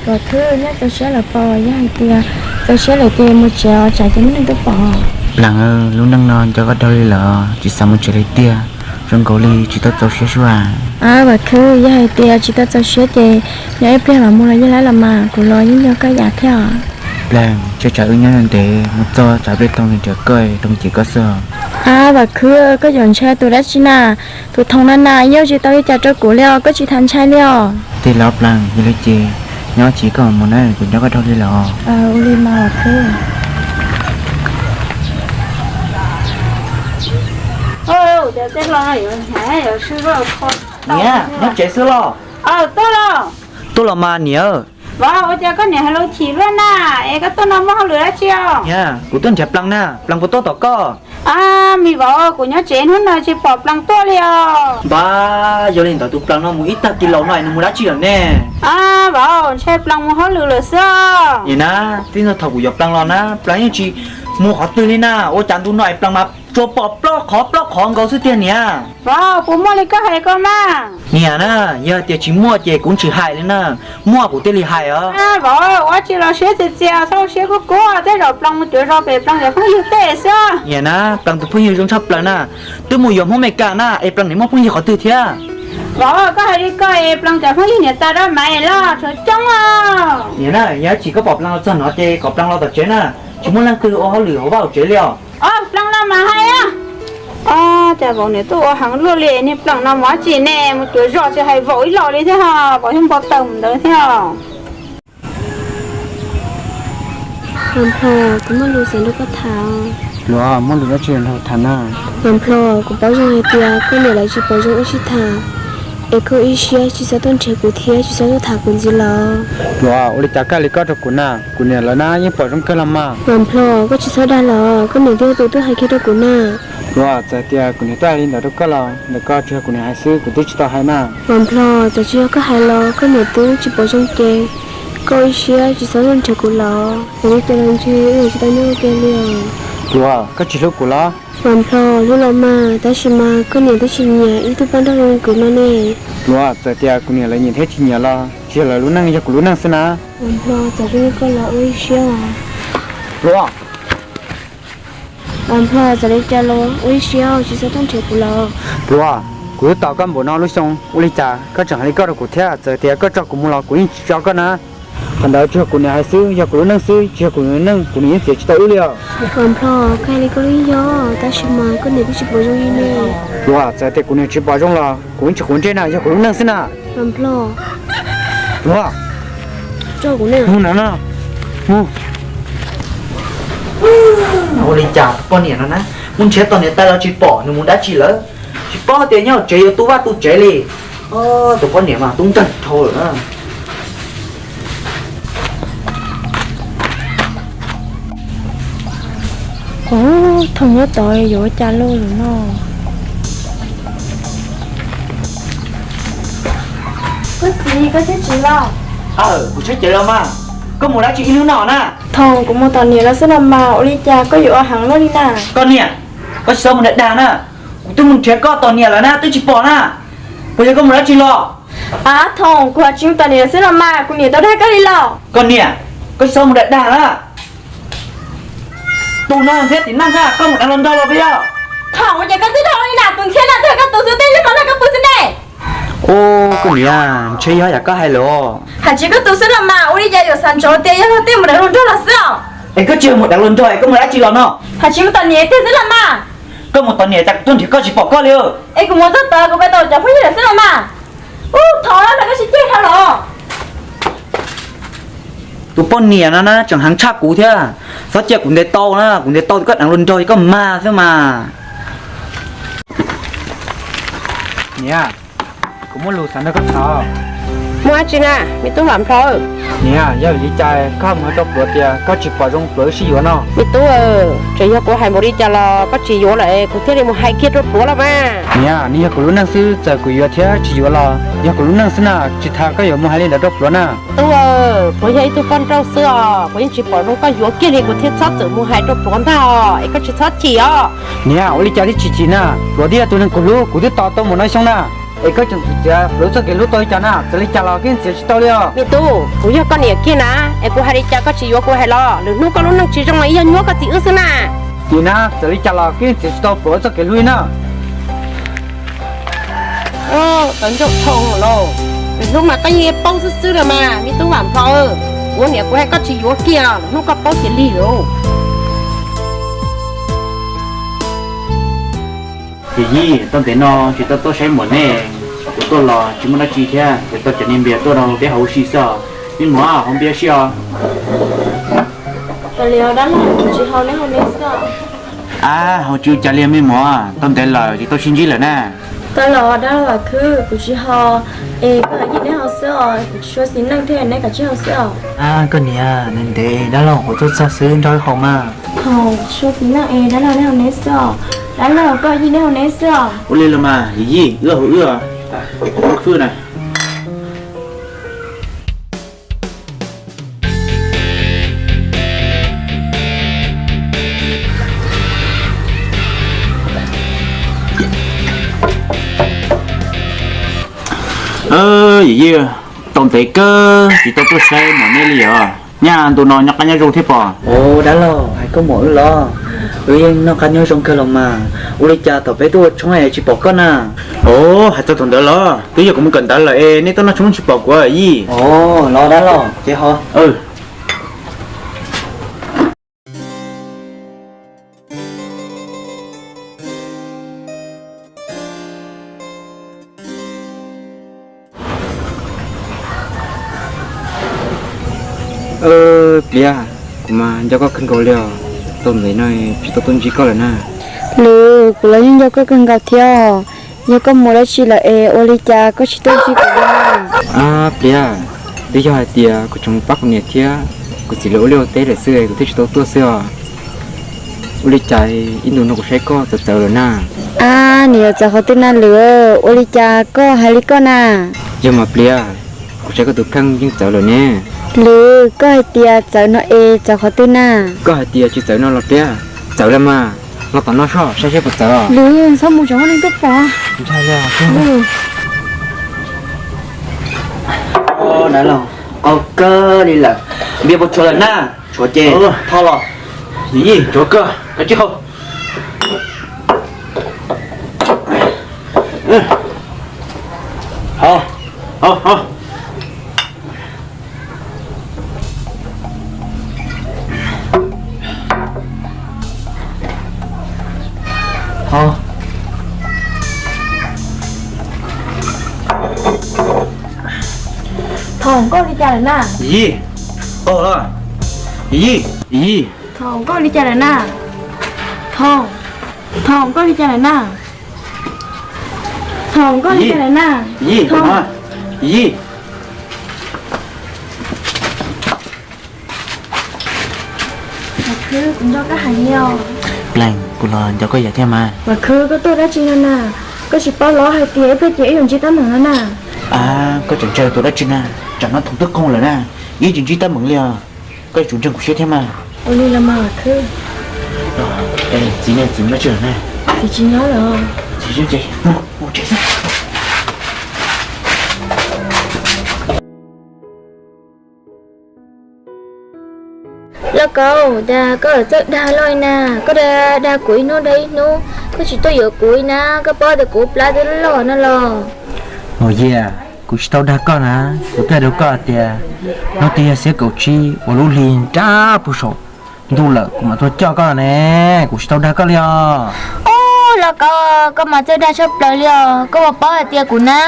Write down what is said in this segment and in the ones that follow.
Vam Khwb, nyob txaus siab lawm pob? Yog hais tias txaus siab lawm ces mus tsev os, tsam ces muaj neeg tuaj pom. Plaas, lub neej no nco koj dhau li lawm, tsis xav mus tsev li tiag. Zoo nkaus li tsis tau txaus siab sua. Vam Khwb, yog hais tias tsis tau txaus siab ces nyob ib pliag mam mus los yeej laib los mas, kuv los yeej nco koj ib yam thiab os. Plaas, tsam wb nyob ntev mus txog tsam pliag thoo nrhiav koj, thoo cem koj xwb. Vam Khwb, koj yuav ntshai tus dab tsi na? Tus Thoom no na yeej ua tsis tau li cas rau kuv li os, koj tsis tas ntshai li os. Tej laus, Plaas, yog li ces nyob tsis koj mus na, kuv nco koj dhau li lawm. Ua li mas Vam Khwb. Niam, nyob tsev xwb los? Tuaj los. Tuaj los mas niam. Vauv, ua cas koj niam hais lus chim luaj na? Es koj tuaj no muaj hauj lwm dab tsi os? Niam, kuv tuaj nrhiav Plaas na, Plaas puas tuaj tom koj? A, me vauv, kuv nyob tsev hnub no tsis pom Plaas tuaj li os. Npab, yog li ntawd tus Plaas no mus ib tag kis laus no es nws mus dab tsi lawm ne? A, vauv, ntshai Plaas mus hauj lwm lawm xwb. Niam na, twb thaum kuv yuav Plaas los na, Plaas yeej tsis mus qhov twg li na, ua cas ntu no es Plaas mas tsuas pom plaub qhov plaub qhov nkaus xwb tiag niam. Vauv, puas muaj li koj hais ko mas? Niam na, yog tias tsis muaj ces kuv tsis hais li na, muaj kuv thiaj li hais os. Vauv, ua tsis los siab txias txias, txhob siab kub kub, tej zaum Plaas mus cuav zos pem Plaas cov phooj ywg tej xwb. Niam na, Plaas tus phooj ywg zoo tshaj plaws na, twb mus yuav Hmoob Meskas na, es Plaas niam muaj phooj ywg qhov twg thiab? Vauv, koj hais li ko es Plaas cov phooj ywg niam tais dab mas es loj tshuav coob os. Niam na, yog tsis koj pom Plaas los txog no ces kom Plaas los tom tsev na, tsis muaj leej twg ua hauj lwm hauv vaj hauv tsev li os. Os, Plaas los mas hais os. Os, cas vauv niam tuaj ua heev luaj li, niag Plaas no mus dab tsi ne, mus cuav zos tsis hais vauv ib los li thiab ho, vauv thiaj npau taws mus ntawd thiab. Vam Nplho, kuv muaj lus xav nrog koj tham. Pluav, muaj lus dab tsi nrog tham na? Vam Nplho, kuv paub zoo hais tias koj niam lawv tsis pom zoo wb sib tham, es koj ib siab tsis txhob tuaj nrhiav kuv thiab tsis txhob tuaj tham kuv ntxiv lawm. Pluav, ua li cas koj hais li koj rau kuv na? Kuv niam lawv na yeej pom zoo kawg los mas. Vam Nplho, koj tsis txhob dag lawm, koj niam twb yog tus tuaj hais kiag rau kuv na. Pluav, txawm tias kuv niam tuaj hais li ntawd rau koj los ntawm koj tsis yog kuv niam hais xwb, kuv twb tsis tau hais na. Vam Nplho, txawm tsis yog koj hais los koj niam twb tsis pom zoo ces koj ib siab tsis txhob tuaj nrhiav kuv lawm. Txawm li cas los ntshe wb yuav tsis tau nyob ua ke li os. Pluav, koj tsis hlub kuv los? Vam Nplho, hlub los mas, tab sis mas koj niam twb tsis nyiam ib tug poj nrauj zoo li kuv no ne. Pluav, txawm tias kuv niam lawv nyiam thiab tsis nyiam los tsis yog lawv lub neej, yog kuv lub neej xwb na. Vam Nplho, txawm zoo li koj los ua ib siab os. Pluav. Vam Nplho, txawm li cas los ua ib siab tsis txhob tuaj nrhiav kuv lawm. Pluav, kuv twb tos koj npaum no lub xyoo, ua li cas koj tseem hais li koj rau kuv thiab? Txawm tias koj tso kuv mus los kuv yeej tsis tso koj na. Qhov ntawd tsis yog kuv niam hais xwb, yog kuv lub neej xwb, tsis yog kuv niam lub neej kuv niam yeej txiav tsis tau wb li os. Vam Nplho, koj hais li koj yeej yog, tab sis mas koj niam twb tsis pom zoo li ne. Pluav, txawm tias kuv niam tsis pom zoo los kuv yeej tsis quav ntsej na, yog kuv lub neej xwb na. Vam Nplho. Pluav. Tso kuv niam. Mus na. Mus. Ua li cas tus poj niam no na, mus nrhiav tos niam tais los tsis pom, nws mus dab tsi lawm? Tsis paub tias nyob tsev yuav tu vaj tu tsev li. Tus poj niam mas tub nkeeg dhau lawm na. Ub, Thoom nyob tod yuav ua cas lauj no? Koj txiv, koj twb tsev los? Aw, kuv twb tsev los mas. Koj mus dab tsi ib hnub no na? Thoom, kuv mus tom niam los xwb los mas, ua li cas koj yuav ua heev luaj li na? Koj niam, koj tsis txhob mus dag dag na. Kuv twb mus nrhiav koj tom niam lawm na, twb tsis pom na. Puas yog koj mus dab tsi los? Ab Thoom, kuv hais tsis mus tom niam xwb los mas, kuv niam tau dag koj li los? Koj niam, koj tsis txhob mus dag dag na. Tus no ntxhiab tim neej na, koj mus deev hluas nraug los puas yog? Thoom, ua cas koj twb dag li na, tus ntxhiab no twb yog koj tus xwb, tej zaum mas koj pw xwb ne. Ub, koj niam, ntshe yog yam koj hais los. Hais tsis koj tus xwb los mas, ua li cas yuav xav ntsoov tias yog luag tej mus deev hluas nraug los xwb os? Es koj tsis yog mus deev hluas nraug es koj mus dab tsi los no? Hais tsis mus tom niam tiag xwb los mas. Koj mus tom niam cas kuv tuaj nrhiav koj tsis pom koj li. Es kuv mus txog tod kuv pais tau cov phooj ywg lawm xwb los mas. Ub, Thoom, koj tsis cem dhau los? Tus poj niam no na tseem heev tshaj kuv thiab. Txhob cia kuv ntes tau na, kuv ntes tau koj deev hluas nraug koj mag xwb mas. Niam, kuv muaj lus xav nrog koj tham. Muaj dab tsi na, me tub Vam Nplho? Niam, yog vim li cas koj mus hais rau Pluav tias koj tsis pom zoo Pluav wb sib yuav no? Me tub, tseem yog kuv hais npaum li cas los koj tsis yuav lawm es kuv thiaj li mus hais kiag rau Pluav los mas. Niam, nws yog kuv lub neej xwb, txawm kuv yuav thiab tsis yuav los yog kuv lub neej xwb na, tsis tas koj yuav mus hais li ntawd rau Pluav na. Tub, Pluav yog ib tug poj nrauj xwb os, kuv yeej tsis pom zoo koj yuav kiag li, kuv thiaj txhob txwm mus hais rau Pluav ntag os, es koj tsis txhob chim os. Niam, ua li cas thiaj tsis chim na, Pluav twb yog tus neeg kuv hlub, kuv twb tos tau npaum no xyoo na. Es koj tseem txwv txiav Pluav txoj kev hlub tau li cas na? Txawm li cas los koj yeej txiav tsis tau li os. Me tub, kuv yog koj niam kiag na, es kuv hais li cas koj tsis yuav kuv hais los? Lwm hnub koj lub neej tsis zoo los yog nyuab koj txiv wb xwb na. Nim na, txawm li cas los koj yeej txiav tsis tau Pluav txoj kev hlub li na. Tawv ncauj dhau lawm, lwm hnub mas koj yeej paub xwb xwb los mas me tub Vam Nplho. Kuv niam kuv hais koj tsis yuav kiag, lwm hnub koj paub cia li lauj. Yij, tau ntev no tsis tau tuaj saib muam nej, kuv tuaj los tsis muaj dab tsi thiab, ces tau cov niag npias tuaj rau peb haus ua si xwb os. Me muam, haus npias ua si os. Ab, haus tsis ua cas li me muam, tau ntev lawm tsis tau sib ntsib lawm na. Tau los dab laug Vam Khwb, kuv tsis haus, es koj yij neb haus xwb os, kuv tsis tshua xis neej thiab, neb kav tsij haus xwb os. Ab, koj niam, ntev ntev dab laug kuv tuaj txog xwb nrog wb haus mas. Haus tsis tshua xis neej es dab laug neb haus neb xwb os. Dab laug koj yij neb haus neb xwb os. Ua li los mas yij, wb haus wb os. Khwb na. Yij, tau ntev kawg tsis tau tuaj saib muam nej li os. Nyaj ntu no nyob qab nyob zoo thiab pom. Ua dab laug, hais koj muam wb los? Wb yeej noj qab nyob zoo kawg los mas. Ua li cas thaum peb tuaj ua tshoob es tsis pom koj na? Ua, hais txog thaum ntawd los twb yog kuv mus kawm ntawv lawm es nej tuaj noj tshoob tsis pom kuv yij. Ua, los dab laug ces ho. Pliav, kuv mas nco koj kawg nkaus li os. Tau ntev no tsis tau tuaj ntsib koj lawm na. Lwm, kuv los yeej nco koj kawg nkaus thiab os. Yog koj mus dab tsi lawm es ua li cas koj tsis tuaj ntsib kuv li na? Pliav, twb yog hais tias kuv tseem mus pab kuv niam thiab kuv txiv lawv ua liaj ua teb lawm xwb es kuv thiaj tsis tau tuaj xwb os. Ua li cas ib ntus no kuv saib koj txawv txawv lawm na. Ab, nws yuav txawv qhov twg na Lwm, ua li cas koj hais li koj na? Yog mas Pliav, kuv saib koj tus kheej yeej txawv lawm ne. Lwm, koj hais tias txawv no es txawv qhov twg na? Koj hais tias tsis txawv no los Pliav, txawv lawm mas. Los tom no soj saib seb puas txawv. Lwm, txhob mus tsam muaj neeg tuaj pom. Dab laug, qaug kawg li lawm. Npias puas tshuav lawm na? Tshuav ces tho los. Yij, tshuav kawg, kav tsij haus. Thov nkauj li cas lawm na? Yij, qaug los. Yij, yij. Thov nkauj li cas lawm na? Thov, thov nkauj li cas lawm na? Thov nkauj li cas lawm na? Yij, yij. Vam Khwb, kuv nco koj heev li os. Plees, kuv los nco koj yam thiab mas. Vam Khwb, koj tuaj dab tsi no na? Koj tsis paub los hais tias ib pliag ces wb yuav ntsib teeb meem no na. Koj tseem ntshai tus dab tsi na? Tsam no thaum twb qaug lawm na, ib tsis ntsib teeb meem li os. Koj yuav tsum ntseeg kuv siab thiab mas. Ua li los mas Vam Khwb. Txiv ne, txiv nyob tsis lawm na? Txiv tsis nyob lawm. Txiv mus tsev xwb. Lauj kaub, cas koj txawj dag loj li na, koj dag dag kuv ib hnub dag ib hnub, koj tsis tuaj yuav kuv li na, koj paub tias kuv plab twb loj no los. Maum Yias, kuv tsis tau dag koj na, kuv twb hais rau koj tias hnub twg yog xiab kaum tsib uas lub hli nrab puag saum ntuj lawm kuv mam tuaj coj koj ne, kuv tsis tau dag koj li os. Ub, lauj kaub, koj mas txawj dag tshaj plaws li os, koj puas paub hais tias kuv na,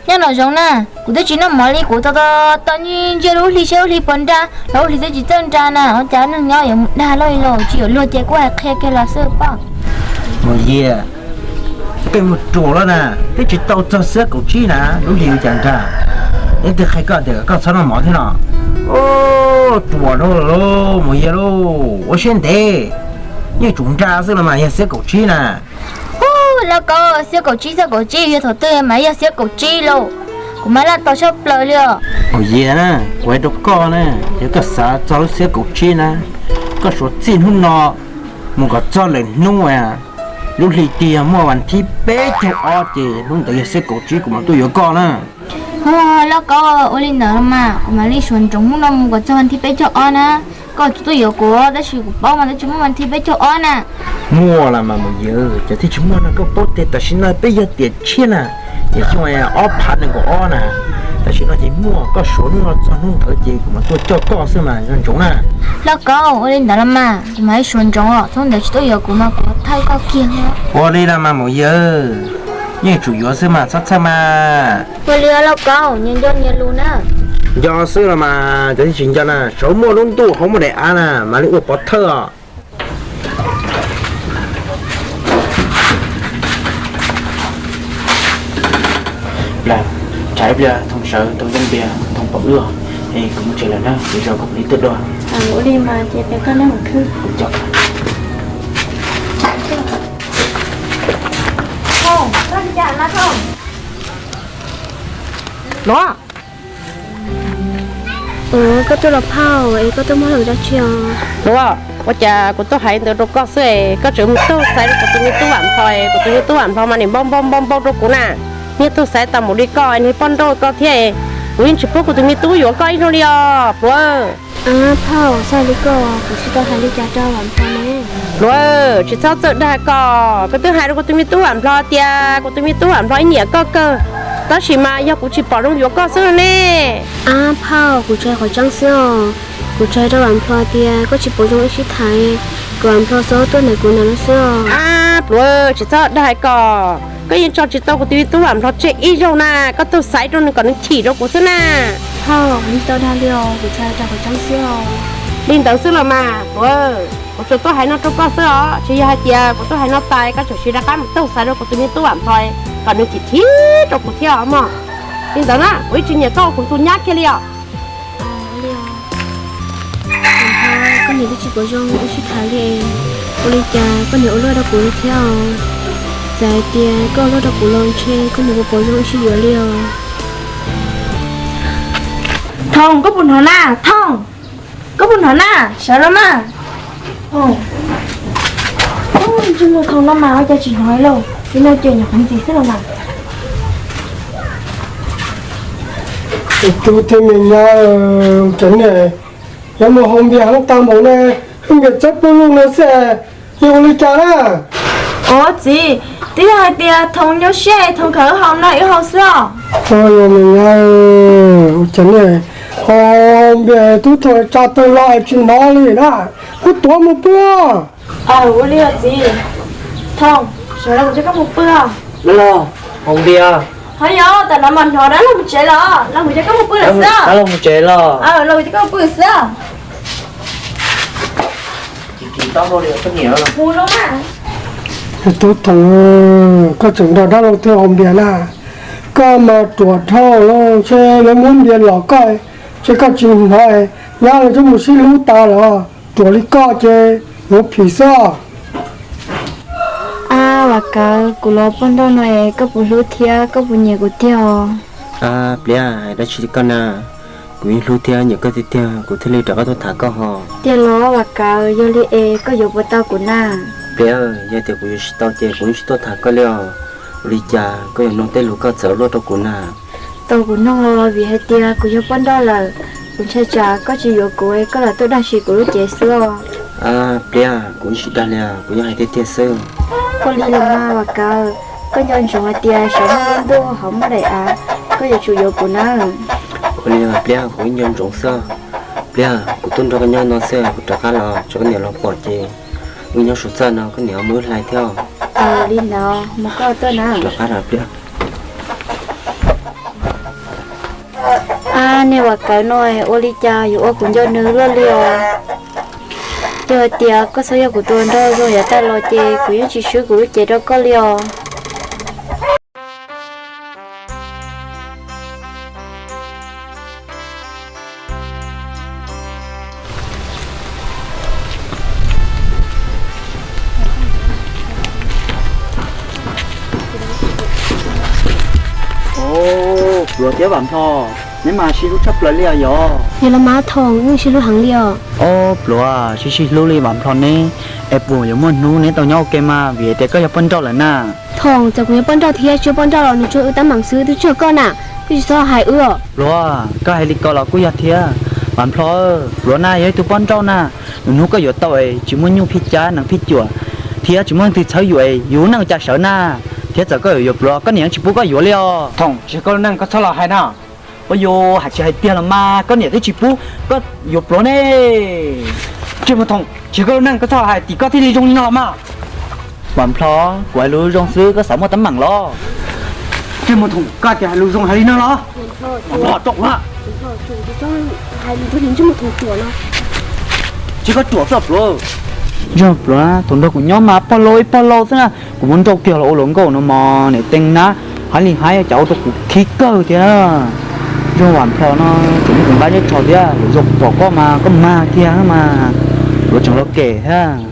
nyob nraum zoov na, kuv twb tsis noj mov li, kuv tos tos tos ntsia lub hli saib lub hli puas nra los lub hli twb tsis txawj nra na, ua cas neeg nyob yuav mus dag loj li los, tsis yuav luag ces kuj hais qhia kiag los xwb pob. Maum Yias, koj mus ruam lawm na, twb tsis tau txog xiab kaum tsib na lub hli ua cas nra. Ib tug qhia koj tias koj txhob noj mov thiab no. Ruam no lauj Maum Yias lauj, ua siab ntev, yeej tsum nra xwb los mas yog xiab kaum tsib na. Ub, lauj kaub, xiab kaum tsib xiab kaum tsib yog thaum twg mas yog xiab kaum tsib lauj, kuv mas laj tos tshaj plaws li os. Maum Yias na, kuv hais rau koj na, yog koj xav txog lub xiab kaum tsib na, koj suav txij hnub no mus kom txog lwm hnub Lub hli tiag muaj vas thib peb caug ob ces hnub ntawd yog xiab kaum tsib kuv mam tuaj yuav koj na. Hu, lauj kaub, ua li ntawd los mas kuv mam li sawv ntsoov hnub no mus kom txog vas thib peb caug ob na. Koj tsis tuaj yuav kuv tab sis kuv paub mas twb tsis muaj vas thib peb caug ob na. Muaj los mas maum yawg, cov thiaj tsis muaj no koj paub tias tam sim no peb yog tiam tshiab na, tiam xyoo ob phav nees nkaum ob na. Tam sim no ces muaj, koj sawv hnub no txog hnub ntawd ces kuv mam tuaj coj koj xwb mas nco ntsoov na. Lauj kaub, ua li ntawd los mas kuv mam li sawv ntsoov os, txog ntawd tsis tuaj yuav kuv mas kuv thawj koj kiag. Ua li los mas maum yawg, yeej tsum yuav xwb mas txhob txhawj mas. Ua li lauj kaub, nyias nco nyias lus na. Nco xwb los mas cov thiaj tsis nco na, sawv muaj lub ntuj hauv muaj daim av na mam li ua pov thawj os. Tsam ib pliag Thoom sawv tau Yob Npias, Thoom pom wb es kuv mus tsev lawm na, lwm zaus kuv mam li tuaj dua. Ua li mas ces peb koj neb mus khwb. Luav, koj tuaj los phauj es koj tuaj muab lawm dab tsi os? Luav, ua cas kuv tuaj hais ntawd rau koj xwb es koj tseem mus taug xaiv rau kuv tus me tub Vam Nplho es kuv tus me tub Vam Nplho mas nws npau npau npau npau rau kuv na. Niag tug xaiv tau mus li koj niag poj nrauj koj thiab, kuv yeej tsis pub kuv tus me tub yuav koj ib zaug li os Pluav. Phauj, txhob li koj, kuv tsis tau hais li cas rau Vam Nplho ne. Pluav, tsis txhob txawj dag koj, koj twb hais rau kuv tus me tub Vam Nplho tias kuv tus me tub Vam Nplho ib nyiam koj kawg, tab sis mas yog kuv tsis pom zoo yuav koj xwb ne. Ab phauj, kuv tsis hais qhov tseeb xwb os. Kuv tsis hais rau Vam Nplho tias koj tsis pom zoo wb sib tham, kom Vam Nplho txhob tuaj ntawm kuv ntawm no xwb os. Ab Pluav, tsis txhob dag koj, koj yeej tso tsis tau kuv tus me tub Vam Nplho tseg ib zaug na, koj tuaj xaiv rau nws kom nws chim rau kuv xwb na. Phauj, kuv tsis tau dag li os, kuv tsis hais rau qhov tseeb xwb os. Li ntawd xwb los mas Pluav, kuv tsuas tuaj hais no rau koj xwb os, tsis yog hais tias kuv tuaj hais no tas koj tseem sim rov qab mus taug xaiv rau kuv tus me tub Vam Nplho kom nws chim chim rau kuv thiab os mog. Li ntawd na, kuv yeej tsis nyiam koj ua kuv tus nyab kiag li os. Koj niam twb tsis pom zoo wb sib tham li, ua li cas koj niam ua luaj rau kuv li thiab os? Txawm hais tias koj ua luaj rau kuv los ntshe koj niam puas pom zoo wb sib yuav li os? Thoom, koj puas hnov na? Thoom, koj puas hnov na? Sawv los mas. Ntsej muag Thoom no mas ua cas tsis hnov li lauj, li no ces nyuam qhuav ntxiv xwb los mas. Tus thiab me nyab, cov niag yuav mus haus npias heev tag npaum ne, wb npias txawb pawg lug no xwb, yog ua li cas na? Ua txiv, twb yog hais tias Thoom nyuaj siab es Thoom kom wb haus no wb haus xwb os. Yog me nyab, ua cas niag haus npias tub Thoom tsa tawg los tsis hnov li na, wb tuav mus pw. Ua li os txiv. Thoom, sawv los kuv coj koj mus pw. Los, haus npias. Ho yog tam no mas hnov dab laug mus tsev los, los kuv coj koj mus pw lawm xwb. Dab laug mus tsev los? Los kuv coj koj mus pw xwb. Tub Thoom, koj tseem nrog dab laug twb haus npias na, koj mas ruam dhau lawm, ntshe lawv muab npias los koj, ntshe koj tsis hnov, nyab lawv twb mus sib hlub tas lawm, ruam li koj ces yuav phim xwb. Ab Vam Kawv, kuv los poj nrauj no es koj puas hlub thiab koj puas nyiam kuv tiag os? Ab Pliab, hais dab tsi li koj na, kuv yeej hlub thiab nyiam koj tiag tiag kuv thiaj li rov qab tuaj tham koj hos. Tiag los Vam Kawv, yog li es koj yuav puas tau kuv na? Pliab, yog tias kuv yuav tsis tau ces kuv yeej tsis tuaj tham koj li os. Ua li cas koj yuav mloog tej lus koj txawv luaj rau kuv na? Tau kuv nug los vim hais tias kuv yog poj nrauj lawm, kuv ntshai tsam koj tsis yuav kuv es koj lam tuaj dag sim kuv lub cev xwb os. Pliab, kuv yeej tsis dag li, kuv yeej hais tiag tiag xwb. Ua li los mas Vam Kawv, koj nco ntsoov hais tias saum muaj lub ntuj hauv muaj daim av, koj yuav tsum yuav kuv nawb. Ua li Pliab, kuv yeej nco ntsoov xwb. Pliab, kuv tuaj nrog koj nyob no xwb, kuv rov qab los tsam koj niam los pom ces wb nyob saum txaj no koj niam ho muab wb hlais thiab. Li ntawd mas koj tuaj na. Rov qab lawm Pliab. Ab, niag Vam Kawv no ua li cas yuav ua kuv nco nws luaj li os. Yog hais tias koj txhob yog kuv tus hluas nraug zoo yav tag los ces kuv yeej tsis swb kuv lub cev rau koj li os. Pluav thiab Vam Nplho, Neb mas sib hlub tshaj plaws li os yog. Yog los mas Thoom, nej sib hlub heev li os. Ob pluav, sib sib hlub li Vam Nplho neb, es puas yuav muaj hnub neb tau nyob ua ke mas vim hais tias koj yog poj nrauj lawm na? Thoom, txawm kuv yog poj nrauj thiab tsis yog poj nrauj los nws tsuas wb teeb meem xwb, twb tsis yog koj na, koj tsis txhob hais wb os. Pluav, koj hais li ko los kuj yog thiab. Vam Nplho, pluav na yog ib tug poj nrauj na, nws hnub koj yuav tau es tsis muaj nyuj phij cab nees phij cuam, thiab tsis muaj leej twg txhawb yuav es yus neej cas sawv na. Thiab txawm koj yuav yuav pluav koj niam tsis pub koj yuav li os. Thoom, tsis yog koj lub neej koj txhob los hais na. Ua yus hais tsis hais tiag los mas koj niam twb tsis pub koj yuav pluav ne. Ntsej muag Thoom, tsis yog koj lub neej koj txhob los hais tim koj thiaj li zoo li no los mas. Vam Nplho, kuv hais lus zoo xwb koj xav muaj teeb meem los? Ntsej muag Thoom, koj tias hais lus zoo hais li no los? Vam Nplho, rooj a. Tsis koj ruam xwb pluav. Yog pluav, thaum nrog kuv nyob mas pog laus ib pog laus xwb na, kuv muab nrauj kiag los ua luag nkauj no mos niam tees na, hais li hais cas ua rau kuv khib kawg thiab. Yog Vam Nplho no tseem muab kuv nqa nyob tsho thiab, yog pom koj mas koj mag kiag mas, pluav tseem los kem thiab.